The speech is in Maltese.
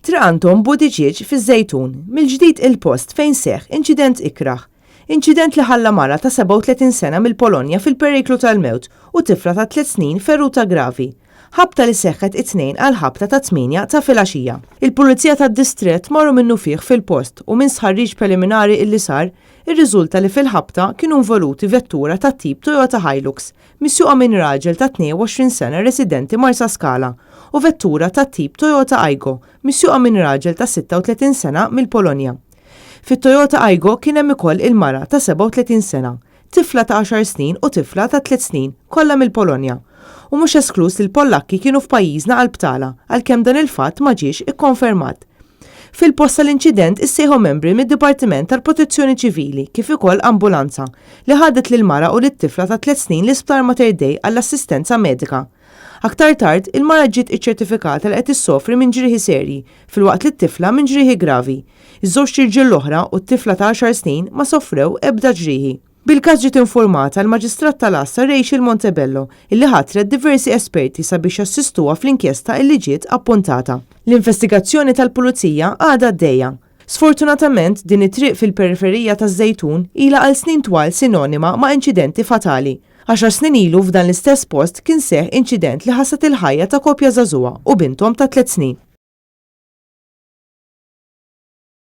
Triq Anton Buttigieg fiż-Żejtun, mill-ġdid il-post fejn seħħ inċident ikrah. Inċident li ħalla mara ta' 37 sena mill-Polonja fil-periklu tal-mewt u tifla ta' tliet snin feruta gravi. Ħabta li seħħet it-Tnejn għall-ħabta tat-tmienja ta' filgħaxija. Il-Pulizija tad-Distrett marru minnufih fil-post u minn stħarriġ preliminari illi sar, irriżulta li fil-ħabta kienu involuti vettura tat-tip Toyota Hilux misjuqa minn raġel ta' 22 sena residenti Marsaskala u vettura tat-tip Toyota Aygo misjuqa minn raġel ta' 36 sena mill-Polonja. Fit-Toyota Aygo kien hemm ukoll il-mara ta' 37 sena, tifla ta' għaxar snin u tifla ta' tliet snin, kollha mill-Polonja. U mhux eskluż li l-Pollakki kienu f'pajjiżna għal btala, għalkemm dan il-fatt ma ġiex ikkonfermat. Fil-post tal-inċident issejħu membri mid-Dipartiment tal-Protezzjoni Ċivili kif ukoll ambulanza li ħadet lill-mara u lit-tifla ta' tliet snin l-Isptar Mater Dei għall-assistenza medika. Aktar tard, il-mara ġiet iċċertifikata li qed issofri minn ġrieħi serji filwaqt li t-tifla minn ġrieħi gravi. Iż-żewġt irġiel l-oħra u t-tifla ta' għaxar snin ma sofrew ebda ġrieħi. Bil-każ ġiet infurmata l-Maġistrat tal-Għassa Rachel Montebello illi ħatret diversi esperti sabiex jassistuha fl-inkjesta illi ġiet appuntata. L-investigazzjoni tal-Pulizija għadha għaddejja. Sfortunatament, din it-triq fil-periferija taż-Żejtun ilha għal snin twal sinonima ma' inċidenti fatali. Għaxar snin ilu f'dan l-istess post kien seħħ inċident li ħasad il-ħajja ta' koppja żagħżugħa u binthom ta' tliet snin.